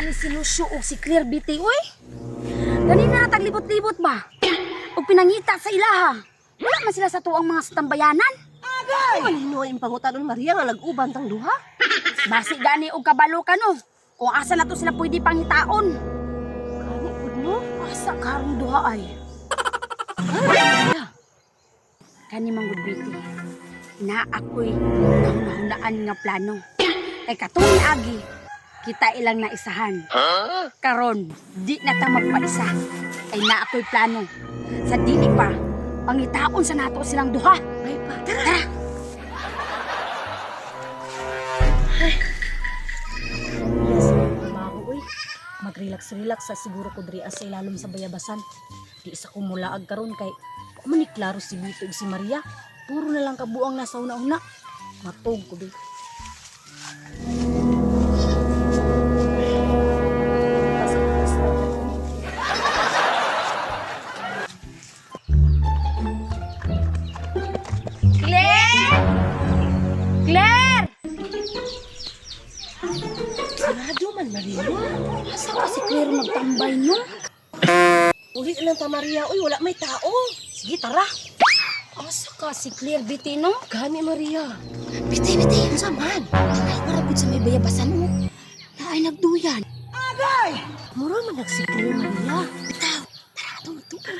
ni si Lucio ug si Claire BT, uy? Ganina na taglibot-libot ba? Ug pinangita sa ilaha. Wala man sila sa tuang mga tambayanan. Agay! Man hinuoy ang pangutanon, Maria, nga nag-uban tang duha. Basi gani og kabalo ka no. Kung asa na to sila pwede pangitaon. Gani pud no? Asa karong duha ay? Maria. Kani man gud BT. Na ako'y nahunahunaan nga plano. Kay katong agi, kita ilang naisahan. Karon, di na ta magpaisa. Kay na ako'y plano. Sa dili pa, pangitaon sa nato silang duha. Ay pa. Tara! Tara! Yes, trabaho uy. Mag-relax-relax sa siguro ko diri sa ilalom sa bayabasan. Di isa ko mulaag karon kay wa man ni klaro si Bito ug si Maria. Puro na lang kabuang nasa una-una. Matog ko bi. Claire! Claire! Sarado man, Maria. Asa ka si Claire magtambay no? Uli lang ta, Maria. Uy, wala may tao. Sige, tara. Asa ka si Claire BT no? Gani, Maria. BT, BT! Unsa man? Ay, marapod sa may bayabasan mo. Na ay nagduyan. Mura man nagsikli, Maria. Bitaw! Tara, ato magtuon.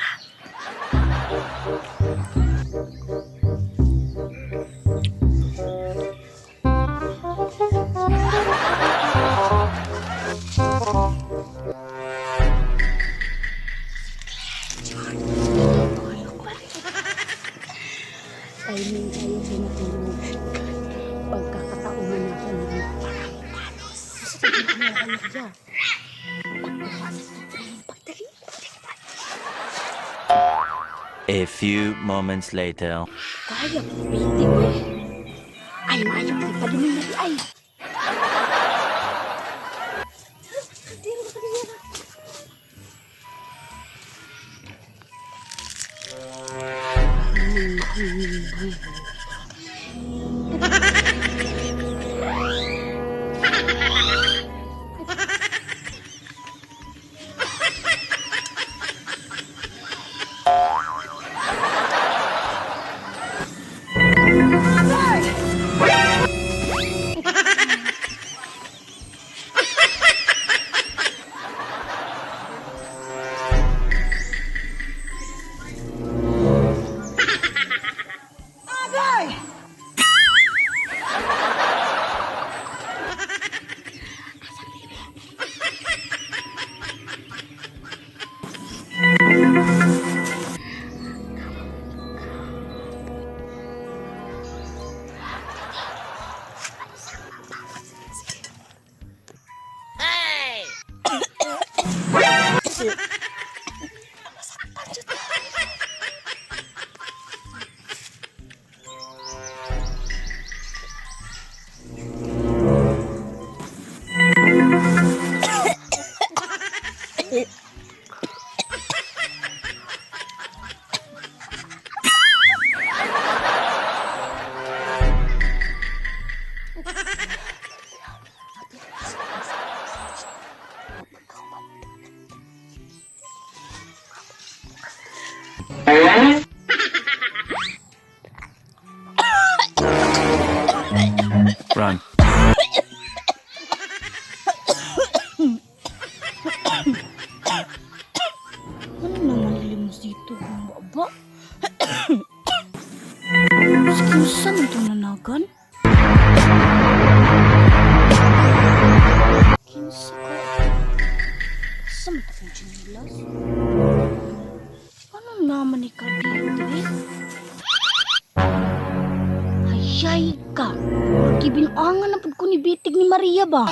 Timing kayo pinatulog. Pagkakataon na ako ng parang palos. Maria. Pagdali. A few moments later. Kaya ko, pwede ko eh. Ay, maayo ka padumi na di ay. Run. Ano naman limos dito kung baba? Kinsa man itong nanagan? Kinsa ka? Asa man itong chinilas? Ano naman ikaw dito eh? Hayay ka! Gibinuangan na pud ko ni Bitig ni Maria ba?